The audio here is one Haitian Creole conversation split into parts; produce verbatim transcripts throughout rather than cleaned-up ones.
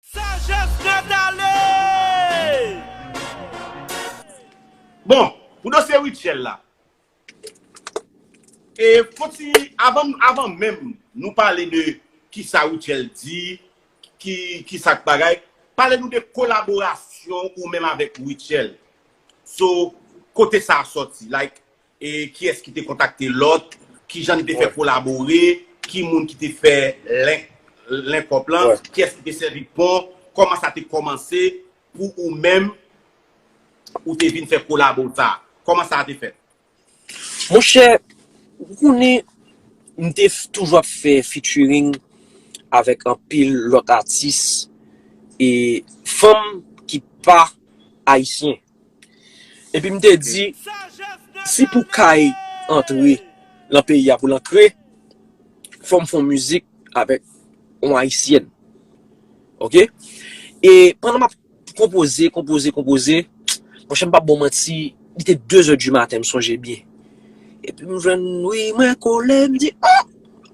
Sajès nèt ale! Bon, pou dosye Rutshelle la, e fon ti, avan, avan menm nou pale de kisa Rutshelle di, ki, ki sa k bagay, pale nou de kolaborasyon ou menm avèk Rutshelle. So, kote sa a sòti? Like, e kiyès ki te kontakte lòt, kijan n te fè kolabore, ki moun ki te fè link, link up lan, kiyès ki te sèvi pon, kòman sa te kòmanse, pou ou menm, ou te vin fè kolabo sa. Kòman sa te fèt? Monchè, ou konnen, m te toujou ap fè featuring avèk anpil lòt atis e fanm ki pa ayisyen. Epi m te di, si pou Kay antre nan peyi a pou l antre, fò m fè yon mizik avèk yon ayisyèn. Oke? E pandan m ap konpoze, konpoze, konpoze, monchè, m p ap ba w manti, li te de zè di maten, m sonje byen. Epi m jwenn, wi, mwen kole, m di, oh!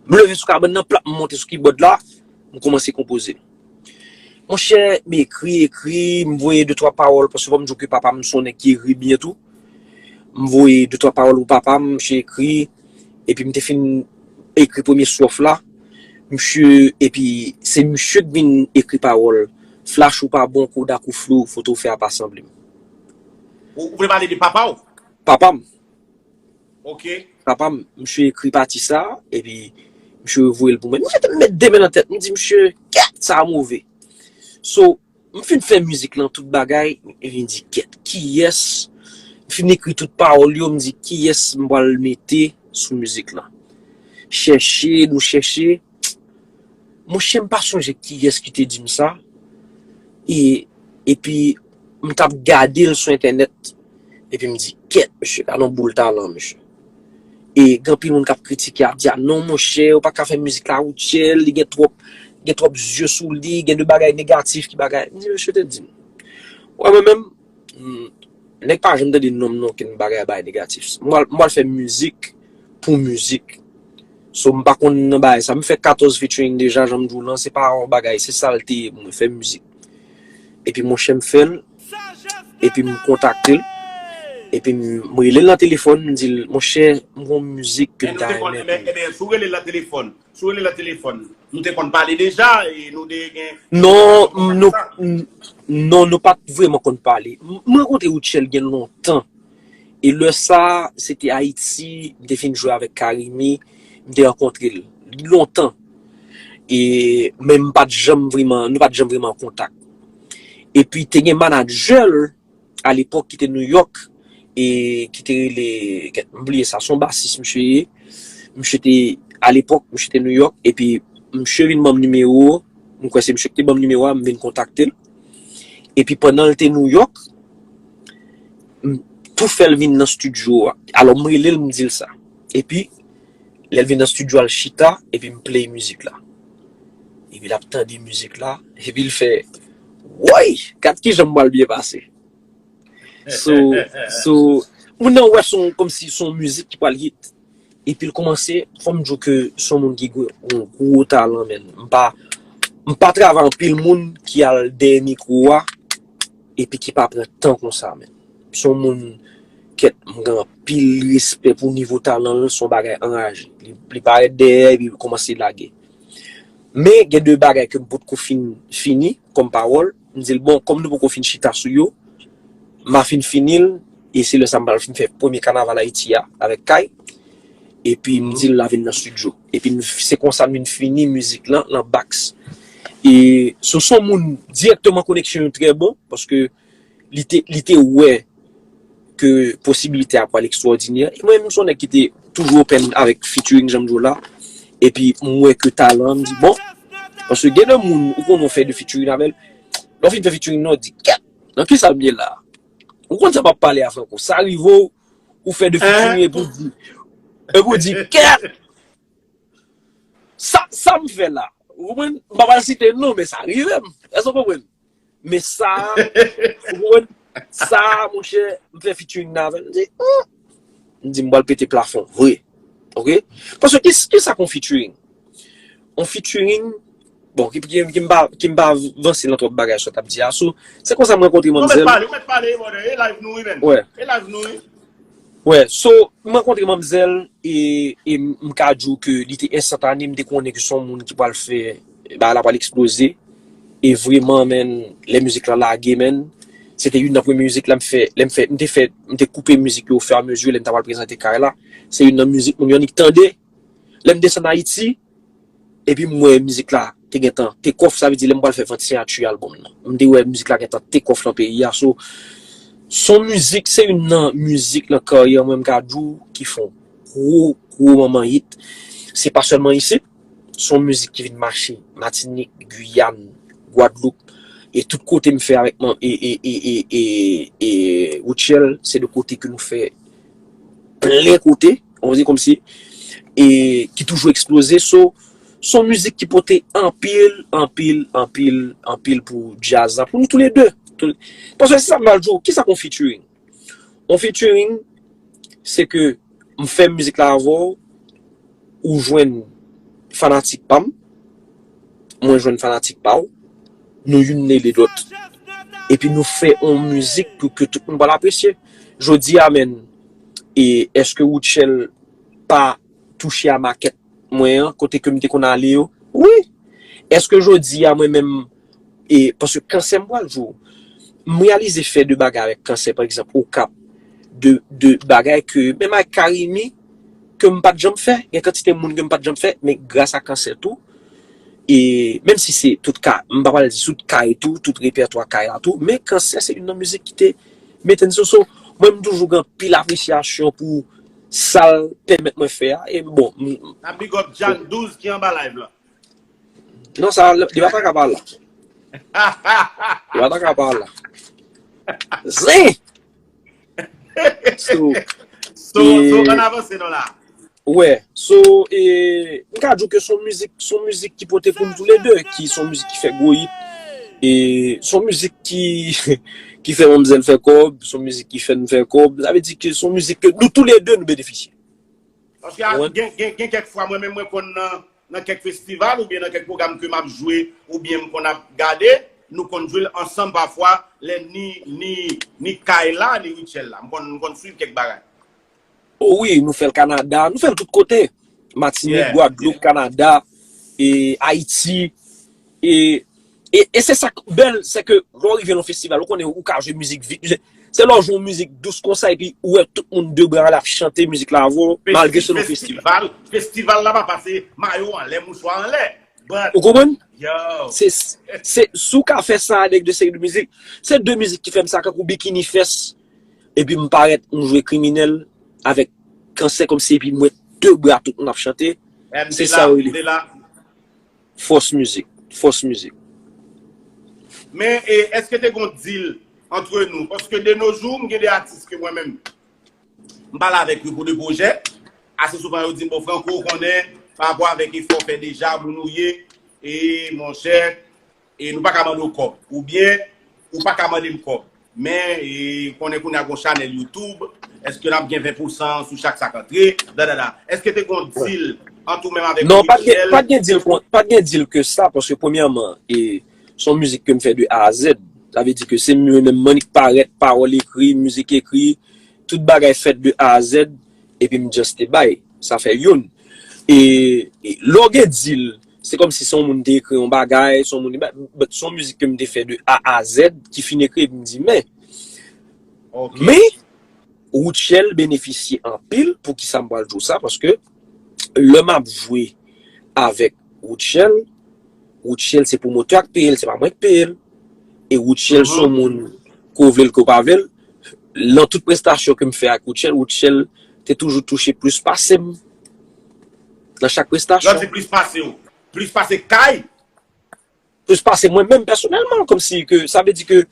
M leve sou kabann nan, plap, m monte sou kibòd la, m kòmanse konpoze. Monchè, m ekri, ekri, m voye de twa pawòl, paske fò m di w ke papa m se yon nèg ki ekri byen tou. M voye de twa pawòl pou papa m, misye ekri, epi m te fin ekri premye swòf la. Misye, epi se misye k vin ekri pawòl, flash ou pa bon, kodak ou flou, foto w fè a pa sanble m. Ou, ou vle pale de papa w? Papa m. Ok. Papa m, misye ekri pati sa, epi misye voye l pou mwen. Mwen te met de men nan tèt, m di, misye, kèt, sa a move. So, m fin fè mizik lan, tout bagay, epi m di, kèt, kiyès? M fin ekri tout pawòl yo, m di, kiyès m pral mete sou mizik lan? Chèche, nou chèche. Monchè, m pa sonje kiyès ki te di m sa. E, epi, m t ap gade l sou entènèt. Epi m di, kèt, mesye, gade yon boul talan, mesye. E gen anpil moun k ap kritike, ap di, a non, monchè, ou pa ka fè mizik la, Rutshelle, li gen twòp, gen twòp zye sou li, gen de bagay negatif ki bagay. M di, mesye te di m. Wè, mwen menm, hmm, nèg pa janm tande non m nan okenn bagay, bagay negatif. M pral, m pral fè mizik pou mizik. So, m pa konn nan bagay sa. M fè katòz featuring deja, jan m di w lan, se pa yon bagay, se sa l te ye pou mwen fè mizik. Epi monchè m fè l, epi m kontakte l, epi m, m rele l nan telefòn, m di l, monchè, m gon mizik ke m ta renmen pou ou. Ebyen, si w rele l nan telefòn, si w rele l nan telefòn, nou te konn pale deja, e nou te gen... Non, nou, non, nou pa t vrèman konn pale. M, m rankontre Rutshelle gen lontan. E lè sa, se te Ayiti, m te fin jwe avèk Carimi, m te rankontre l. Lontan. E, men m pa t janm vrèman, nou pa t janm vrèman an kontak. Epi te gen manadjè l, alepòk ki te New York, e ki te rele, kèt, m bliye sa, se yon basis misye ye. Misye te, alepòk, misye te New York, epi misye vin ban m nimewo, m kwè se misye ki te ban m nimewo a, m vin kontakte l. Epi pandan l te New York, m tou fè l vin nan estidyo a. Alò, m rele l, m di l sa. Epi, lè l vin nan estidyo a, l chita, epi m play mizik la. Epi l ap tande mizik la, epi l fè, woy, gad kijan m pral byen pase. So, so, moun nan wè se yon, kòmsi se yon mizik ki pral hit. Epi l kòmanse, fò m di w ke se yon moun ki gen yon gwo talan, menn. M pa, m pa travay anpil moun ki al dèyè mikwo a, epi ki pa pran tan konsa, menn. Se yon moun, kèt, m gen anpil respè pou nivo talan l, se yon bagay anraje. Li, li parèt dèyè, epi li kòmanse lage. Men, gen de bagay ke m potko fin fini, kòm pawòl, m di l, bon, kòm nou poko fin chita sou yo, m a fin fini l, e se lè sa m pral fin fè premye kanaval Ayiti a, avèk Kay, epi m di l l a vin nan estidyo. Epi n, se konsa m vin fini mizik lan, lan Bax. E, so, se yon moun, dirèkteman koneksyon yo trè bon, paske li te, li te wè ke posibilite a pral ekstwòdinè. E mwen menm, m se yon nèg ki te toujou open avèk featuring, jan m di w la. Epi, m wè ke talan, m di, bon, paske gen de moun, ou konnen w fè de featuring avè l, lè w fin fè featuring nan, w di, kèt, nan kisa m ye la? Ou konn sa m ap pale a Franco. Sa rive w, ou fè de featuring, epi w di, epi w di, kèt! Sa, sa m fè la, ou konprann? M pa pral site non, men sa rive m. Èske w konprann? Men sa, ou konprann? Sa, monchè, m fè featuring nan avè l. M di, hmm. M di, m pral pete plafon, vre. Oke? Paske ki, ki sa k yon featuring? Yon featuring, bon, ki, ki, ki m pa, ki m pa vanse nan twòp bagay sa w t ap di a. So, se konsa m rankontre manmzèl. Ou mèt pale, ou mèt pale, brother. E live nou, wi, men. Wè. E live nou, wi. Wè, so, m rankontre manmzèl, e, e m, m ka di w ke li te enstantane, m te konnen ke se yon moun ki pral fè, bagay la pral eksploze. E vrèman, men, lè mizik la lage, men, se te youn nan premye mizik la m fè, lè m fè, m te fè, m te koupe mizik yo ofèamezi, lè m ta pral prezante kay la. Se youn nan mizik moun yo annik tande. Lè m desann Ayiti, epi m wè mizik la te gentan take off, sa vle di lè m pral fè vant siyati albòm nan. M te wè mizik la gentan take off nan peyi a. So, se yon mizik, se youn nan mizik nan karyè mwen, m ka di w, ki fè yon gwo, gwo manman hit. Se pa sèlman isit, se yon mizik ki vin mache Matinik, Giyàn, Gwadloup, e tout kote m fè avèk man, e, e, e, e, e, e Rutshelle, se de kote ke nou fè plen kote, on va dire kòmsi, e ki toujou eksploze. So, se yon mizik ki pote anpil, anpil, anpil, anpil pou djaz la, pou nou toulede. Tou- Paske se sa m pral di w, kisa k yon featuring? Yon featuring, se ke m fè mizik la avè w, ou jwenn fanatik pa m, mwen jwenn fanatik pa w, nou youn rele lòt, epi nou fè yon mizik pou ke tout moun pral apresye. Jodi a, men, e èske Rutshelle pa touche a makèt mwen an, kote ke m te konn ale yo? Wi! Èske jodi a, mwen menm, e paske Kansè m pral di w, m reyalize fè de bagay avèk Kansè, pa egzanp, Okap, de, de bagay ke, menm avèk Carimi, ke m pa t janm fè, gen kantite moun ke m pa t janm fè, men gras a Kansè tou, e menm si se tout ka, m pa pral di tout kay tou, tout repètwa kay la tou, men Kansè se youn nan mizik ki te mete n sou so. Mwen, m toujou gen anpil apresyasyon pou sa l pèmèt mwen fè a, e bon, m- N ap big up John douz ki anba live la. Non, sa, li pa ta ka pa la. Li pa ta ka pa la. Zen! So, so, so, e- ann avanse non la. Wè, so, e, m ka di w ke se yon mizik, se yon mizik ki pote pou nou toulede, ki se yon mizik ki fè gwo hit. E se yon mizik ki, ki fè manmzèl fè kòb, se yon mizik ki fè n fè kòb. Sa vle di ke se yon mizik ke nou toulede nou benefisye. Paske a- Ou konprann? Gen, gen, gen kèk fwa, mwen menm, mwen konn nan, nan kèk festival oubyen nan kèk pwogram ke m ap jwe oubyen m konn ap gade, nou konn jwe l ansanm pafwa, lè ni, ni, ni Kay la, ni Rutshelle la. M konn, m konn swiv kèk bagay. O wi, nou fè l Kanada, nou fè l tout kote. Matinik, yeah, Gwadloup, yeah. Kanada, e Ayiti. E, e, e se sa k bèl, se ke lè w rive nan festival, ou konnen ou ka jwe mizik vit. Se lè w jwe yon mizik dous konsa, epi ou wè tout moun de bra l ap chante mizik la avè w, malgre se nan festival. Festival, festival la pa pase mayo anlè, mouchwa anlè. But, ou konprann? Yo. Se, se, si w ka fè sa avèk de seri de mizik, se de mizik ki fè m sa, kankou Bikini Fest, epi m parèt, m jwe Kriminèl avèk Kansè kòmsi, epi m wè de bra tout moun ap chante. Se sa yo rele. Fòs mizik. Fòs mizik. Men, e, èske te gon deal antre nou? Paske de nos jours, m gen de atis ke mwen menm, m pale avèk yo pou de pwojè. Ase souvan, yo di m, "Bon, Franco, ou konnen, pa rapò avèk efò w fè deja, moun ou ye, e, monchè, e nou pa ka mande w kòb." Oubyen, ou pa ka mande m kòb. Men, e, konnen kounye a gon chanèl YouTube, èske n ap gen ven pousan sou chak sa k antre? Da, da, da. Èske te gon deal ant ou menm avèk Rutshelle? Non, pa t gen, pa t gen deal kon, pa t gen deal ke sa, paske premyèman, e, se yon mizik ke m fè de A a Z. Sa vle di ke se mwen menm, m annik parèt, pawòl ekri, mizik ekri, tout bagay fèt de A a Z, epi m just te bay. Sa fè youn. E, e lè w gen deal, se kòmsi se yon moun te ekri yon bagay, se yon moun, but se yon mizik ke m te fè de A a Z, ki fin ekri, epi m di, men, men, Rutshelle benefisye anpil, poukisa m pral di w sa, paske lè m ap jwe avèk Rutshelle, Rutshelle se pwomotè a k peye l, se pa mwen k peye l. E Rutshelle se yon moun, ke w vle l, ke w pa vle l, nan tout prestasyon ke m fè ak Rutshelle, Rutshelle te toujou touche plis pase m nan chak prestasyon. Lè w di plis pase w, plis pase Kay? Plis pase mwen menm pèsonèlman, kòmsi ke, sa vle di ke,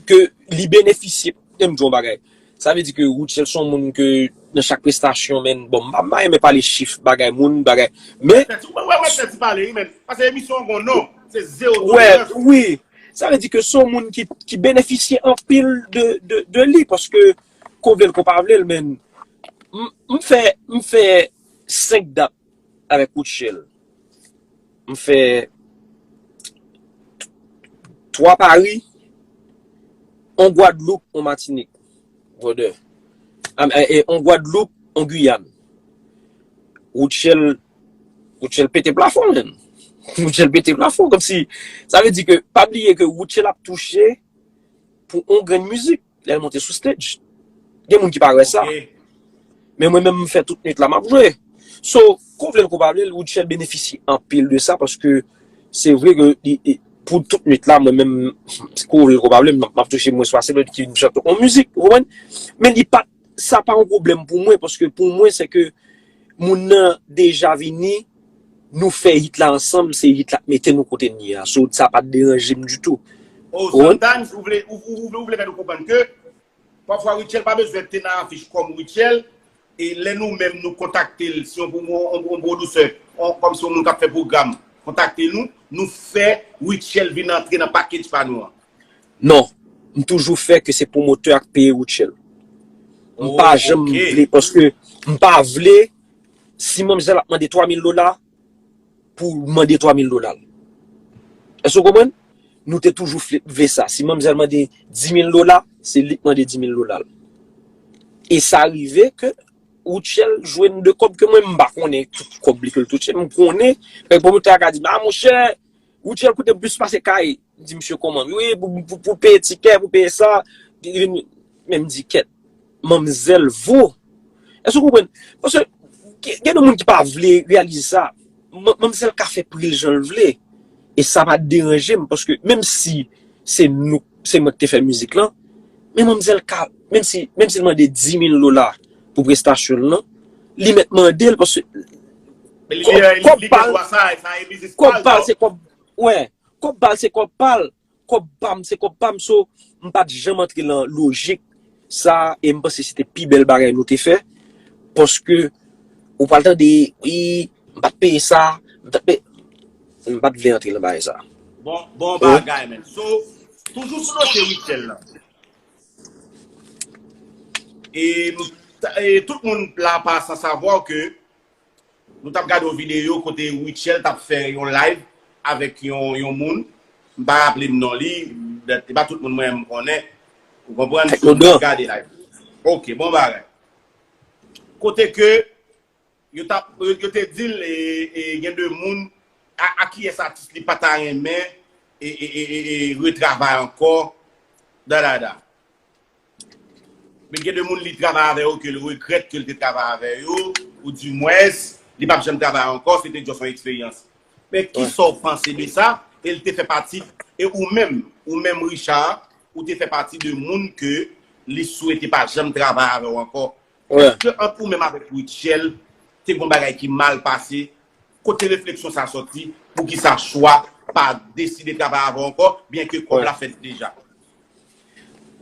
ke li benefisye, men m di yon bagay. Sa vle di ke Rutshelle se yon moun ke nan chak prestasyon, men, bon, m pa, m pa renmen pale chif, bagay moun, bagay, men. Mwen, mwen, mwen, pale, wi, men, paske emisyon an gon non, se zewo tolerans. Wi. Sa vle di ke se yon moun ki, ki benefisye anpil de, de, de li, paske, ke w vle l, ke w pa vle l, men, m, m fè, m fè senk dat avèk Rutshelle. M fè twa Pari, on Gwadloup, on Matinik, brother. Am- e- e- On Gwadloup, on Giyàn. Rutshelle, Rutshelle pete plafon, menm. Rutshelle pete plafon, kòmsi, sa vle di ke, pa bliye ke Rutshelle ap touche pou on grenn mizik, lè l monte sou stage. Gen moun ki pa wè sa. Men mwen menm, m fè tout nwit la, m ap jwe. So, ko vle l, ko pa vle l, Rutshelle benefisye anpil de sa, paske se vre ke li, li- pou tout nwit la, mwen menm, ko vle l, ko pa vle l, m ap, m ap touche mwens pase lòt ki chante on mizik, ou konprann? Men li pa, sa pa yon pwoblèm pou mwen, paske pou mwen, se ke moun nan deja vini, nou fè hit la ansanm, se hit la k mete nou kote n ye a. So, sa pa t deranje m ditou. Oh, sometimes, ou vle, ou, ou, ou vle, ou vle fè nou konprann ke pafwa Rutshelle pa bezwen te nan afich kòm Rutshelle, e lè nou menm nou kontakte l, si yon, yon, yon, yon pwodisè, yon, kòmsi yon moun k ap fè pwogram, kontakte nou, nou fè Rutshelle vin antre nan package pa nou an. Non, m toujou fè ke se pwomotè a k peye Rutshelle. M pa janm vle, paske m pa vle, si manmzèl ap mande twa mil dola, pou mande twa mil dola l. Èske w konprann? Nou te toujou vle, vle sa. Si manmzèl mande dis mil dola, se li k mande dis mil dola l. E sa rive ke Rutshelle jwenn de kòb ke mwen, m pa konnen tout kòb li ke l touche. M konnen, kèk pwomotè a ka di m, "Ah, monchè, Rutshelle koute m plis pase kay." M di, "Misye, kòman?" "Wi, pou, pou, pou peye tikè, pou peye sa." Li vin, men m di, "Kèt, manmzèl vo." Èske w konprann? Paske gen, gen de moun ki pa vle reyalize sa. Man- Manmzèl ka fè pri l jan l vle. E sa pa deranje m, paske menm si se nou, se mwen ki te fè mizik lan, men manmzèl ka, menm si, menm si l mande dis mil dola pou prestasyon l lan, li mèt mande l, paske kòb, kòb pa l, kòb pa l se kòb, wè, kòb pa l se kòb pa l, kòb pa m se kòb pa m, so, m pa t janm antre nan lojik sa, e m panse se te pi bèl bagay nou te fè, paske ou pral tande, wi, m pa t peye sa, m pa t peye, m pa t vle antre nan bagay sa. Bon, bon bagay, men. So, toujou sou dosye Rutshelle lan. E, e tout moun la pa san savwa ke nou t ap gade yon videyo kote Rutshelle t ap fè yon live avèk yon, yon moun. M pa raple m non li, e pa tout moun mwen m konnen. Ou konprann? Si w gade live. Ok, bon bagay. Kote ke yo t ap, yo, yo te di l, e, e, gen de moun, a, a kiyès atis li pa ta renmen, e, e, e, e, e retravay ankò, da, da, da. Men gen de moun li travay avè yo, ke l regrèt ke l te travay avè yo, ou dimwens, li p ap janm travay ankò, se te just yon eksperyans. Men kisa w panse de sa? E l te fè pati, e ou menm, ou menm Richard, ou te fè pati de moun ke li swete pa janm travay avè w ankò. Èske ant ou menm avèk Rutshelle, te gon bagay ki mal pase? Kote refleksyon sa sòti? Poukisa chwa pa deside travay avè w ankò, byen ke kòb la fèt deja?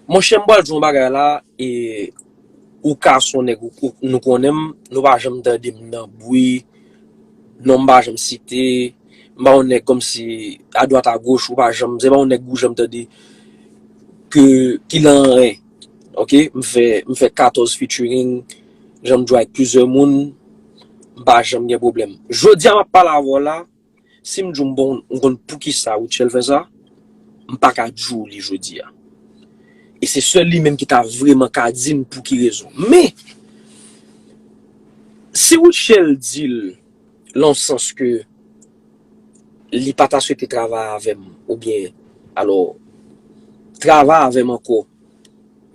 Monchè, m pral di yon bagay la, e ou ka se yon nèg ou, ou, nou konnen m, nou pa janm tande m nan bri, non m pa janm site, m pa yon nèg kòmsi adwat agoch, ou pa janm, se pa yon nèg ou janm tande ke, ki lan anyen. Ok, m fè, m fè katòz featuring, janm jwe ak plizyè moun, m pa janm gen pwoblèm. Jodi a m ap pale avè w la, si m di w m bon, m konn poukisa Rutshelle fè sa, m pa ka di w li jodi a. E se sèl li menm ki ta vrèman ka di m pou ki rezon. Men, si Rutshelle di l, lan sans ke li pa ta swete travay avè m, oubyen, alò, travay avè m ankò,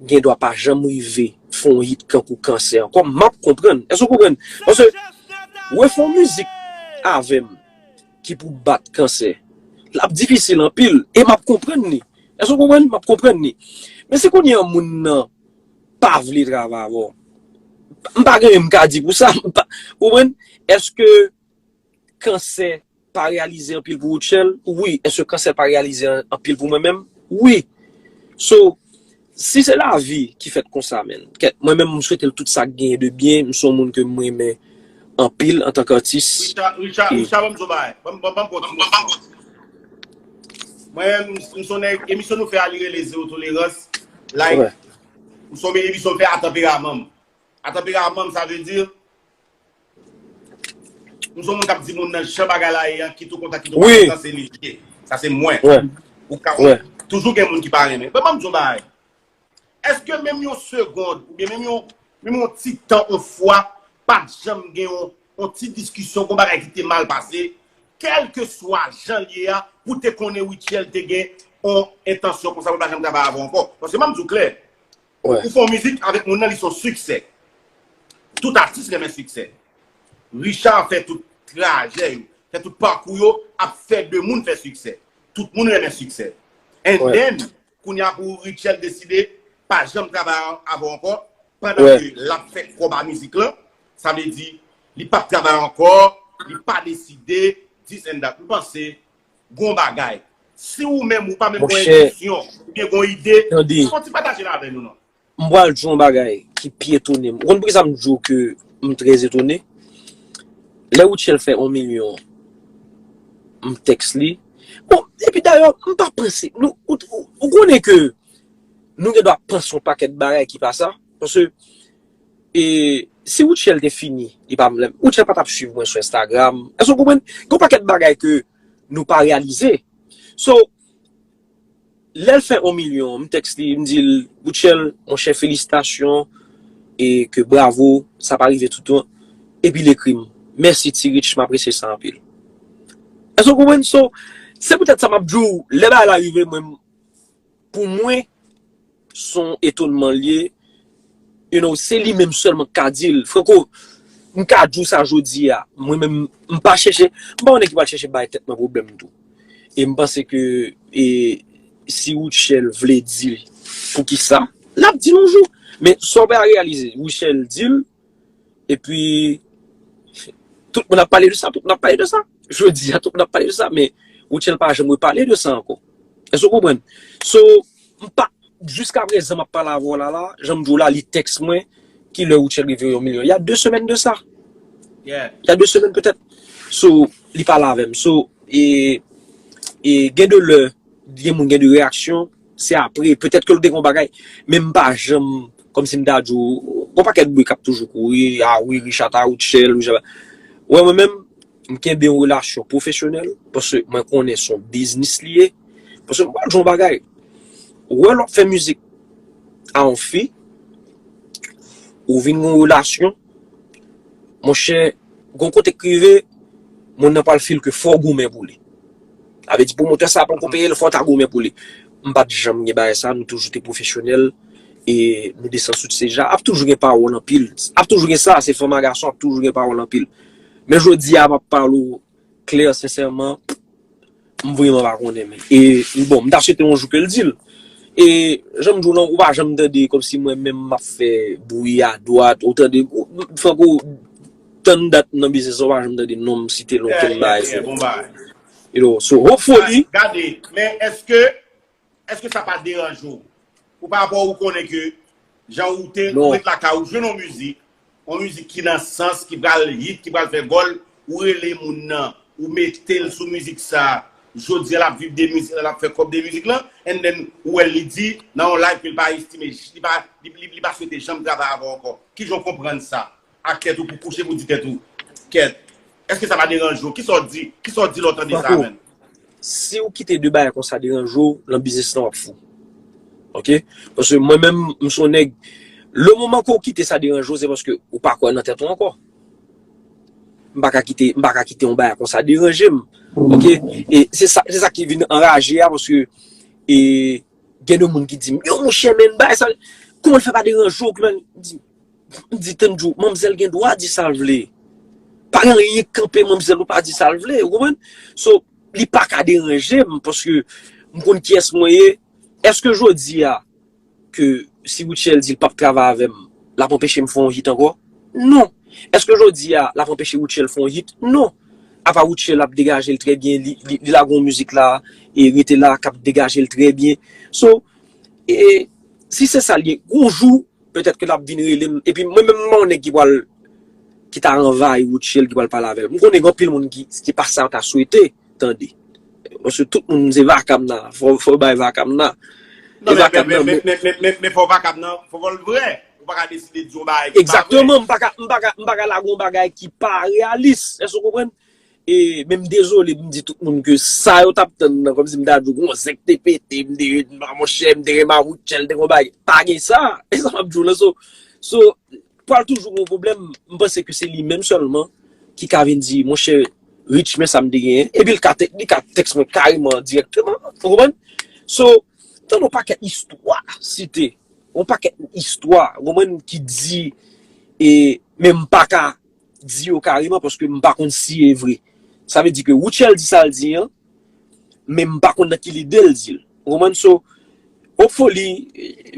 gen dwa pa janm rive fè yon hit kankou Kansè ankò, m ap konprann. Èske w konprann? Paske refè yon mizik avè m ki pou bat Kansè, l ap difisil anpil, e m ap konprann li. Èske w konprann? M ap konprann li. Men si kounye a moun nan pa vle travay avè w, m pa gen anyen m ka di pou sa. M pa, ou konprann? Èske Kansè pa reyalize anpil pou Rutshelle? Wi. Èske Kansè pa reyalize an- anpil pou mwen menm? Wi. So, si se lavi ki fèt konsa, men, kèt, mwen menm, m swete l tout sa k genyen de byen. M se yon moun ke m renmen anpil antanke atis. Richard, Richard, Richard, ban m di w bagay. Ban m, ban m, ban m kontinye. Mwen, m, m se yon nèg, emisyon nou fè a, li rele Zewo Tolerans. Like, m se yon emisyon m fè a tanperaman m. A tanperaman m, sa vle di, m se yon moun k ap di moun nan jan bagay la ye an, kit ou kontan, kit ou pa kontan, se li l ye. Sa se mwen. Ou ka wè, toujou gen moun ki pa renmen. Ban m di w yon bagay. Èske menm yon segond, oubyen menm yon, menm yon ti tan, yon fwa, pa t janm gen yon, yon ti diskisyon, yon bagay ki te mal pase, kèlkeswa jan l ye a, pou te konnen Rutshelle te gen yon entansyon konsa pou l pa janm travay avè w ankò? Paske m ap di w klè, ou fè yon mizik avèk moun nan, li se yon siksè. Tout atis renmen siksè. Richard fè tout trajè yo, fè tout pakou yo, ap fè de moun fè siksè. Tout moun renmen siksè. And then, kounye a pou Rutshelle deside pa janm travay avè w ankò, pandan ke l ap fè kòb a mizik lan, sa vle di, li p ap travay ankò, li pa deside, this and that. M panse, gon bagay. Si ou menm ou pa menm gon entansyon, oubyen gon ide, fò w ti pataje l avè nou non. M pral di w yon bagay ki pi etone m. Ou konn poukisa m di w ke m trè etone? Lè Rutshelle fè yon milyon, m tèks li. Bon, epi dayè, m pa panse. Nou, ou, ou, ou konnen ke nou gen dwa panse yon pakèt bagay ki pa sa. Paske e, si Rutshelle te fini, li pa m, Rutshelle pa t ap swiv mwen sou Instagram. Èske w konprann? Gen yon pakèt bagay ke nou pa reyalize. So, lè l fè yon milyon, m tèks li, m di l, Rutshelle, monchè, felisitasyon, e ke bravo, sa pa rive toutan. Epi l ekri m, mèsi Ti Rich, m apresye sa anpil. Èske w konprann? So, se poutèt sa m ap di w, lè bagay la rive, mwen, pou mwen, se yon etonman l ye. You know, se li menm sèlman k ka di l. Franco, m ka di w sa jodi a. Mwen menm, m pa chèche, m pa yon nèg ki pral chèche bay tèt mwen pwoblèm tou. E m panse ke e, si Rutshelle vle di l poukisa, l ap di l yon jou. Men sa w pa reyalize, Rutshelle di l, epi tout moun ap pale de sa, tout moun ap pale de sa. Jodi a, tout moun ap pale de sa, men Rutshelle pa janm repale de sa ankò. Èske w konprann? So, m pa, jiska prezan m ap pale avè w la la, jan m di w la, li tèks mwen, ki lè Rutshelle rive yon milyon. Il y a deux semaines de ça. Il y a deux semaines peut-être. So, li pale avè m. So, e, e gen de lè, gen moun gen de reyaksyon, se apre, petèt ke l te gen yon bagay, men m pa janm, kòmsi m ta di w, gon pakèt bri k ap toujou kouri, a wi, Richard ta Rutshelle, Richard. Wè, mwen menm, m kenbe yon relasyon pwofesyonèl, paske mwen konnen se yon biznis li ye. Paske m pral di w yon bagay, ou wè lè w ap fè mizik a yon fi, ou vin gen yon relasyon, monchè, gon kote k rive, moun nan pral feel ke fò w goumen pou li. Sa vle di pwomotè sa poko peye l, fò w ta goumen pou li. M pa t janm gen bagay sa, nou toujou te pwofesyonèl, e nou desann sou ti seja, ap toujou gen pawòl anpil. Ap toujou gen sa, se fanm a gason, ap toujou gen pawòl anpil. Men jodi a, m ap pale w klè, sensèman, m vrèman pa konnen, men. E, bon, m ta swete yon jou ke l di l. E, jan m di w lan, ou pa janm tande, kòmsi mwen menm m ap fè bri a dwat, ou tande, ou, Franco, tann dat nan biznis, ou pa janm tande non m site non ken bagay. You know, so, hopefully. Gade, men èske, èske sa pa deranje w? Ou pa rapò ou konnen ke jan ou te ou ret lakay ou jwenn yon mizik, yon mizik ki nan sans, ki pral hit, ki pral fè gòl, ou rele moun nan, ou mete l sou mizik sa, jodi a l ap viv de mizik la, l ap fè kòb de mizik lan, and then ou wè l li di nan yon live ke l pa estime, li pa, li, li, li pa swete janm travay avè w ankò. Kijan w konprann sa? Ak tèt ou pou kouche pou di tèt ou, kèt, èske sa pa deranje w? Kisa w di, kisa w di lè w tande sa, menm? Si w kite de bagay konsa deranje w, nan biznis lan w ap fou. Oke? Paske mwen menm, m se yon nèg, le moman ke w kite sa deranje w, se paske ou pa kwè nan tèt ou ankò. M pa ka kite, m pa ka kite yon bagay konsa deranje m. Oke? E se sa, se sa ki vin anraje a, paske e, gen de moun ki di m, yo, monchè, men, bagay sa, kòman l fè pa deranje w, kòman, m di, m di, tann di w, manmzèl gen dwa di sa l vle. Pa gen anyen k kanpe manmzèl ou pa di sa l vle, ou konprann? So, li pa ka deranje m, paske m konn kiyès mwen ye. Èske jodi a, ke si Rutshelle di l p ap travay avè m, l ap anpeche m fè yon hit ankò? Non. Èske jodi a, l ap anpeche Rutshelle fè yon hit? Non. Apa Rutshelle ap degaje l trè byen, li, li, li lage yon mizik la, e rete la, k ap degaje l trè byen. So, e, si se sa l ye, yon jou, petèt ke l ap vin rele m. Epi mwen menm, m pa yon nèg ki pral, ki ta anvayi Rutshelle, ki pral pale avè l. M konnen gen anpil moun ki, ki pa sa yo ta swete tande. Paske tout moun se vakab nan. Fò, fò bay vakab nan. Non, men, men, men, men, men, men, men fò vakab nan, fò l vrè. Ou pa ka deside di yon bagay ki pa vrè. Egzakteman, m pa ka, m pa ka, m pa ka lage yon bagay ki pa reyalis. Èske w konprann? e, men m dezole pou m di tout moun ke sa yo t ap tann nan, kòmsi m ta di w gon zèk te pete, m te, monchè, m te renmen Rutshelle, te gon bagay. Pa gen sa. E sa m ap di w la, so, so, pral toujou gon pwoblèm, m panse ke se li menm sèlman ki ka vin di, monchè, Rich, men sa m te genyen. Epi l ka, te- li ka tèks mwen kareman, dirèkteman. Ou konprann? So, m tande yon pakèt istwa site. Yon pakèt istwa, ou konprann, ki di, e, men m pa ka di yo kareman paske m pa konn si e vre. Sa vle di ke Rutshelle di sa l di an, men m pa konn nan ki lide l di l. Ou konprann? So, hopefully,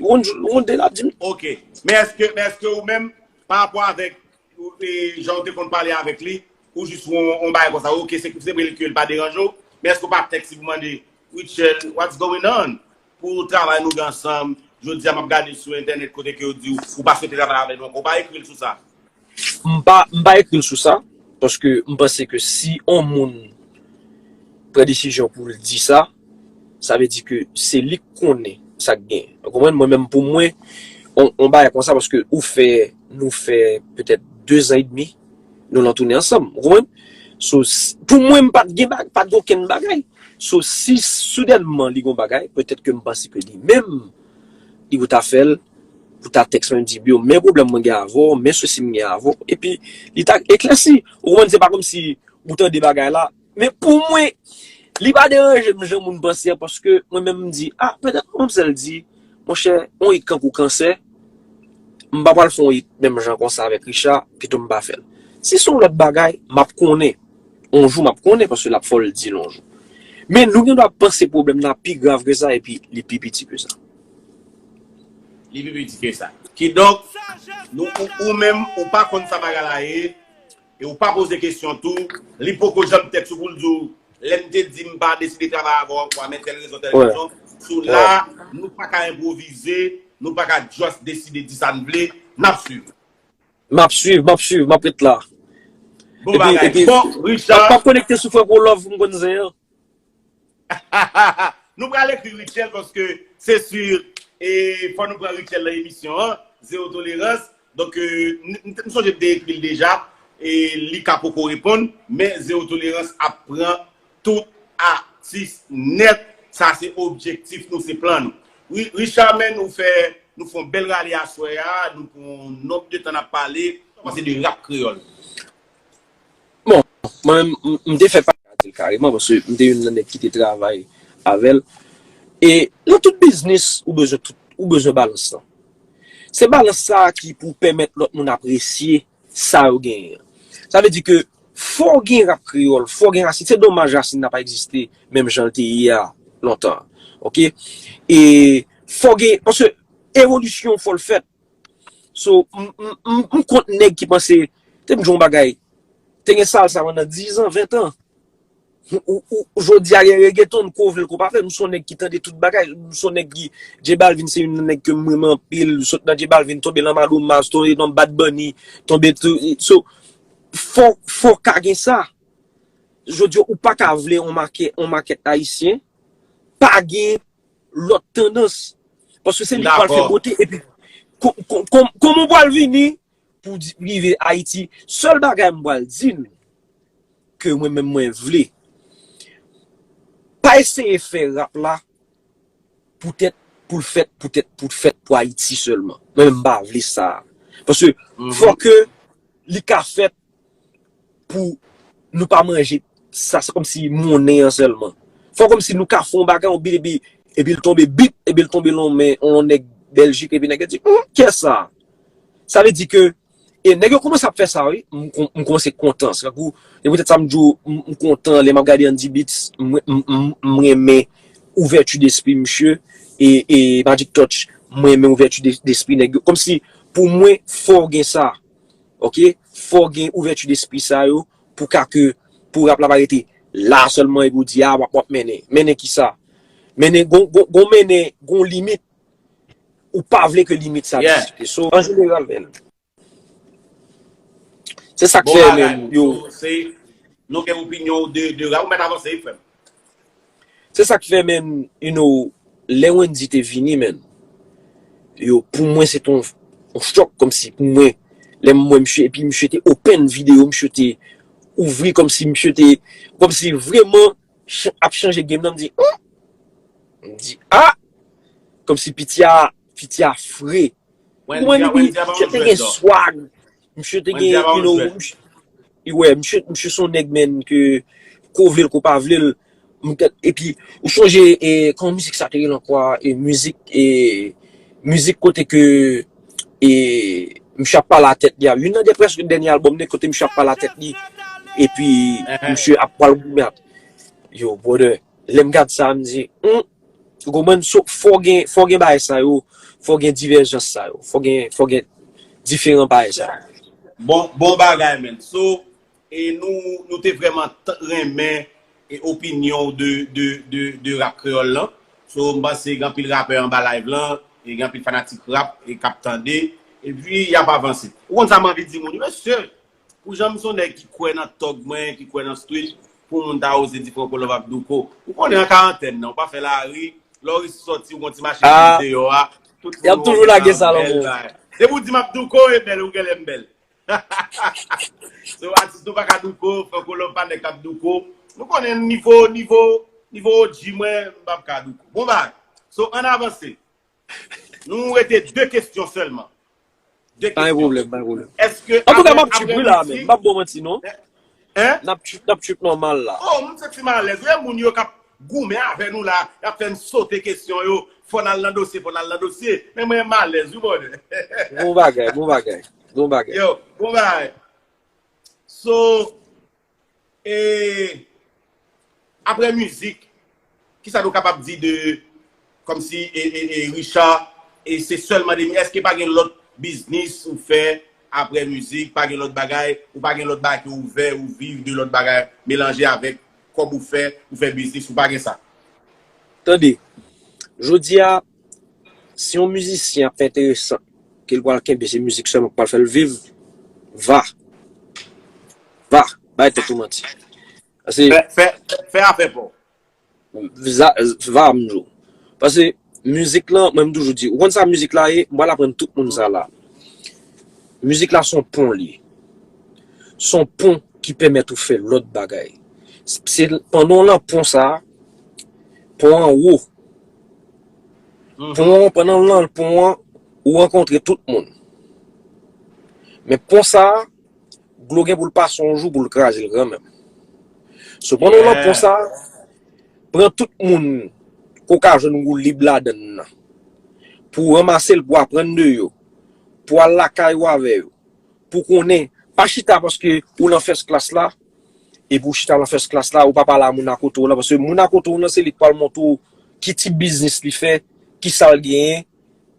yon jou, yon de l ap di m. Ok. Men èske, men èske ou menm, pa rapò avèk e, jan w te konn pale avèk li, ou jis wè yon, yon bagay konsa, ok, se, se vre ke l pa deranje w, men èske w pa tèks li pou mande, Rutshelle, what's going on? Pou travay nou gen ansanm, jodi a m ap gade sou entènèt kote ke yo di w, ou pa swete travay avèk nou ankò, ou pa ekri l sou sa? M pa, m pa ekri l sou sa, paske m panse ke si yon moun pran desizyon pou l di sa, sa vle di ke se li k konnen sa k gen. Ou konprann? Mwen menm pou mwen, on, on bagay konsa, paske ou fè, nou fè petèt de zan edmi, nou lan tounen ansanm. Ou konprann? So, s- pou mwen, m pa t gen bag, pa t gen okenn bagay. So, si soudènman li gon bagay, petèt ke m panse ke li menm, li pou ta fè l, pou ta tèks mwen, m di, yo, men pwoblèm mwen gen avè w, men sousi m gen avè w. Epi, li ta eklèsi. Ou konprann? Se pa kòmsi ou tande bagay la. Men pou mwen, li pa deranje m jan moun panse a, paske mwen menm m di, a, petèt manmzèl di, monchè, on it kankou kansè, m pa pral fè on it menm jan konsa avèk Richard, pito m pa fè l. Si se yon lòt bagay, m ap konnen. On jou m ap konnen, paske l ap fò l di l on jou. Men nou gen dwa panse pwoblèm nan pi grav ke sa, epi li pi piti ke sa. Li pi piti ke sa. Kidonk, nou, ou, ou menm, ou pa konn sa bagay la ye, e ou pa poze kesyon tou, li poko janm tèks ou pou l di w, lè m te di m pa deside travay avè w ankò a, men tèl rezon, tèl rezon. So la, nou pa ka enpwovize, nou pa ka just deside di sa n vle, n ap swiv. M ap swiv, m ap swiv, m ap ret la. Bon bagay. Bon, Richard. M ap konekte sou Franco Love pou m konn zen an. Nou pral ekri Rutshelle paske se si e fò nou pran Rutshelle nan emisyon an, Zewo Tolerans. Donk, e, m, m, m sonje m te ekri l deja, e li ka poko reponn, men Zewo Tolerans ap pran tout atis nèt. Sa se objektif nou, se plan nou. Ri- Richard, men nou fè, nou fè yon bèl rale aswè a, nou pran yon nonb de tan n ap pale, men se de rap kreyòl. Bon, mwen menm, m- m te fè pa di l kareman, paske m te youn nan nèg ki te travay avè l. E nan tout biznis, ou bezwen tout, ou bezwen balans lan. Se balans sa a ki pou pèmèt lòt moun apresye sa yo genyen an. Sa vle di ke fò w gen rap kreyòl, fò w gen rasin. Se domaj rasin nan pa egziste menm jan l te ye a lontan. Oke? E fò w gen, paske evolisyon fò l fèt. So, m, m, m, m kont nèg ki panse, te m di w yon bagay, te gen salsa pandan diz an, ven an. Ou, ou, ou, jodi a gen reggaeton, ko vle l ko pa vle l, m se yon nèg ki tande tout bagay, m se yon nèg ki, J Balvin se youn nan nèg ke m renmen anpil, sot nan J Balvin, tonbe nan Madomaz, tonbe nan Bad Bunny, tonbe tou, so, fò, fò ka gen sa. Jodi a, ou pa ka vle yon makèt, yon makèt ayisyen, pa gen lòt tandans. Paske se li k pral fè bote. Epi, ko- ko- ko- kòman w pral vini pou di- rive Ayiti? Sèl bagay m pral di n, ke mwen menm mwen vle, pa eseye fè rap la poutèt, pou l fèt, poutèt, pou l fèt pou Ayiti sèlman. Mwen menm m pa vle sa. Paske fò ke li ka fèt pou nou pa manje sa, se kòmsi monnen an sèlman. Fò kòmsi nou ka fè yon bagay, yon bit, epi, epi l tonbe bip, epi l tonbe lan men yon nèg Bèljik, epi nèg yo di, hum, kiyès sa? Sa vle di ke, e nèg yo kòmanse ap fè sa, wi, m, m, m kòmanse kontan. Se tankou, e poutèt sa m di w, m, m kontan, lè m ap gade Andy Beats, m, m, m, m renmen ouvèti despri misye, e, e Magic Touch, m renmen ouvèti de- despri nèg yo. Kòmsi, pou mwen, fò w gen sa. Oke? Fò w gen ouvèti despri sa yo pou ka ke, pou rap la pa rete la sèlman epi w di, a, w ap, w ap mennen. Mennen kisa? Mennen, gon, gon, gon mennen, gon limit. Ou pa vle ke limit sa diskite. So, an jeneral, men, se sa k fè, men, yo. Nou gen opinyon de, de rap, ou mèt avanse, frè m. Se sa k fè, men, you know, lè Wendy te vini, men, yo, pou mwen, se te yon, yon chòk, kòmsi, pou mwen, lè m wè misye, epi misye te open videyo, misye te ouvri kòmsi misye te, kòmsi vrèman ch- ap chanje game nan, m di, "Hmm?" M di, "Ah!" Kòmsi piti a, piti a fre. Ou konprann? Epi misye te gen swag. Misye te gen, you know, misye, wè, misye, misye se yon nèg, menn, ke ko vle l, ko pa vle l. M te- Epi, ou sonje, e, kòman mizik sa te rele ankò a? E, mizik, e, mizik kote ke, e, misye ap pale a tèt li a. Youn nan de prèske dènye albòm li, kote misye ap pale a tèt li. Epi, misye ap pral goumen ak. Yo, brother, lè m gad sa, m di, hmm, ou konprann? So, fò gen, fò gen bagay sa yo, fò gen divèjans sa yo, fò gen, fò gen diferan bagay sa yo. Bon, bon bagay, menn. So, e nou, nou te vrèman t- renmen e opinyon w de, de, de, de rap kreyòl lan. So, m panse gen anpil rapè anba live lan, e gen anpil fanatik rap e k ap tande, epi y ap avanse. Ou konn sa m anvi di moun yo, mesye, pou jan m se yon nèg ki kwè nan tòg mwen, ki kwè nan street, pou moun ta oze di Franco Love ap douko. Ou konnen an karantèn nan, ou pa fè lari, lè w resi sòti, ou gon ti machin ki deyò a, tout moun wè w gen yon bèl bagay. Depi w di m ap douko, e bèl, ou genlè m bèl. So, atis nou pa ka douko, Franco Love pa nèg k ap douko. Nou konnen nivo, nivo, nivo O G mwen, m p ap ka douko. Bon bagay. So, ann avanse. Nou rete de kesyon sèlman. De kesyon. Pa gen pwoblèm, pa gen pwoblèm. Èske Antouka, m ap trip wi la, men. M p ap ba w manti, non. Hein? N ap trip, n ap trip nòmal la. Oh, m santi m alèz. Ou wè moun yo k ap goumen avè nou la, y ap fè n sote kesyon yo. Fò n al nan dosye, fò n al nan dosye. Men mwen, m alèz, wi, brother. Bon bagay, bon bagay. Bon bagay. Yo, bon bagay. So, e, apre mizik, kisa nou kapab di de, kòmsi, e, e, e, Richard, e se sèlman de, èske pa gen lòt biznis ou fè apre mizik, pa gen lòt bagay, ou pa gen lòt bagay ke ou ouvè, ou viv de lòt bagay, melanje avèk kòb ou fè, ou fè biznis, ou pa gen sa? Tande, jodi a, si yon mizisyen ap fè enteresan, ke l pral kenbe se mizik sèlman k pral fè l viv, va. Va. Bay tèt ou manti. Paske, fè, fè, fè afè pa w. Va, m di w. Paske mizik lan, mwen m toujou di, ou konn sa mizik la ye, m pral aprann tout moun sa la. Mizik la se yon pon li ye. Se yon pon ki pèmèt ou fè lòt bagay. Se pandan w lan pon sa a, pon an wo. Pon an, pandan w lan pon an, ou rankontre tout moun. Men pon sa a, dlo gen pou l pase yon jou pou l kraze l kanmenm. So, pandan w lan pon sa a, pran tout moun ke w ka jwenn woulib ladan l nan. Pou w ranmase l, pou w aprann de yo. Pou w al lakay ou avè yo. Pou w konnen, pa chita paske ou lan first class la, epi w chita lan first class la, ou pa pale a moun akote w lan, paske moun akote w lan, se li k pral montre w ki tip biznis li fè, ki sa l genyen,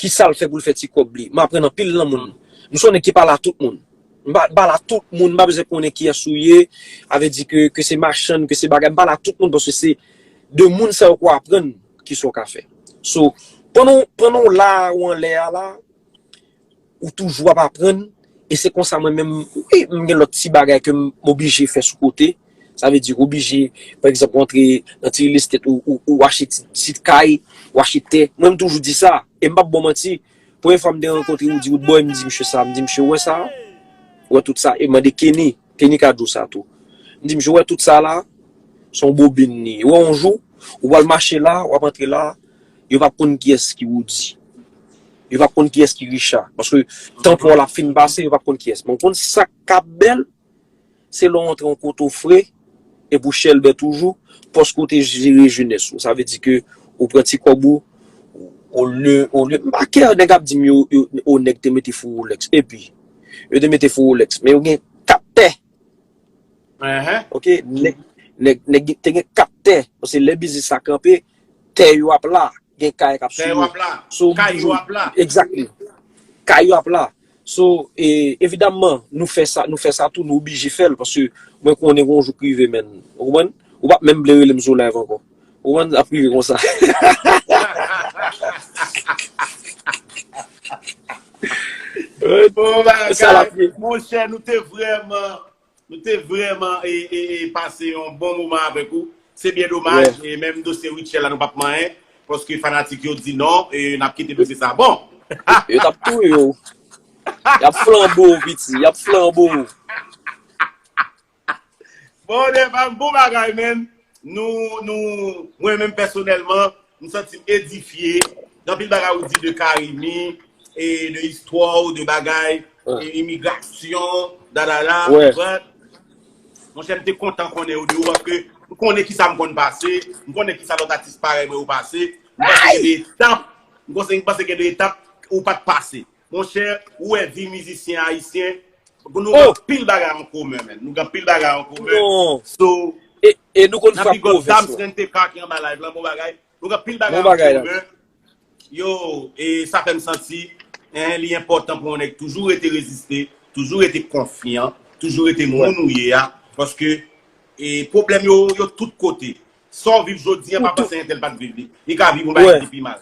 ki sa l fè pou l fè ti kòb li. M aprann anpil nan moun. M se yon nèg ki pale a tout moun. M pa, m pale a tout moun, m pa bezwen konnen kiyès ou ye, sa vle di ke, ke se machann, ke se bagay, m pale a tout moun, paske se de moun sa yo ke w aprann kisa w ka fè. So, pandan, pandan w la, ou anlè a la, ou toujou ap aprann, e se konsa mwen menm, wi, m gen lòt ti bagay ke m oblije fè sou kote. Sa vle di, ou oblije, pa egzanp, ou antre nan ti real estate, ou, ou, ou achte ti, ti kay, ou achte tè. Mwen, m toujou di sa, e m p ap ba w manti, premye fwa m te rankontre Roody Roodboy, m di misye sa, m di, "Misye, ou wè sa? Ou wè tout sa?" E m mande Kenny, Kenny ka di w sa tou. M di, "Misye, ou wè tout sa la? Se yon bobin li ye. Ou wè yon jou, ou pral mache la, w ap antre la, yo p ap konn kiyès ki Roody. Yo p ap konn kiyès ki Richard. Paske tan pa w la ap fin pase, yo p ap konn kiyès. Men w konn sa k ap bèl, se lè w antre yon kote w fre, epi w chèlbè toujou, paske w te jere jenès ou. Sa vle di ke ou pran ti kòb ou, olye, olye, m pa kè nèg ap di m yo, yo, o nèg te mete fou Rolex. Epi, yo te mete fou Rolex, men yo gen kat tè. Ok, nèg, nèg, nèg te gen kat tè. Paske lè biznis sa kanpe, tè yo ap la, gen kay k ap swiv yo. So, kay yo ap la. Exactly. Kay yo ap la. So, e, evidamman, nou fè sa, nou fè sa tou, nou oblije fè l, paske mwen konnen gon jou k rive, men. Ou konprann? Ou p ap menm vle rele m sou live ankò. Ou konprann? Ap rive konsa. Bon bagay, monchè, nou te vrèman Nou te vrèman e, e, e pase yon bon moman avèk ou. Se byen domaj, e menm dosye Rutshelle la nou p ap manyen, paske fanatik yo di non, e n ap kite dosye sa. Bon! Yo t ap touye w. Y ap flanbo w, piti, y ap flanbo w. Bon, Devan, bon bagay, men. Nou, nou, mwen menm pèsonèlman, m santi m edifye. Gen anpil bagay ou di de Carimi, e de istwa w, de bagay, e imigrasyon, dadada. But, monchè, m te kontan konnen yo de ou, paske m konnen ki sa m konn pase, m konnen ki sa lòt atis parèy mwen yo pase. M panse gen de etap, m panse, m panse gen de etap ou pa t pase. Monchè, ou wè vi mizisyen ayisyen, nou gen pil bagay an komen, men. Nou gen pil bagay an komen. So, e, e nou konn frap pwovens. Dams Renteka ki anba live lan, bon bagay. Nou gen pil bagay an komen. Yo, e sa fè m santi, en, li enpòtan pou yon nèg toujou rete reziste, toujou rete konfyan, toujou rete moun ou ye a, paske e pwoblèm yo, yo tout kote. Sa w viv jodi a, pa panse entèl pa t viv li. Li ka viv yon bagay ki pi mal.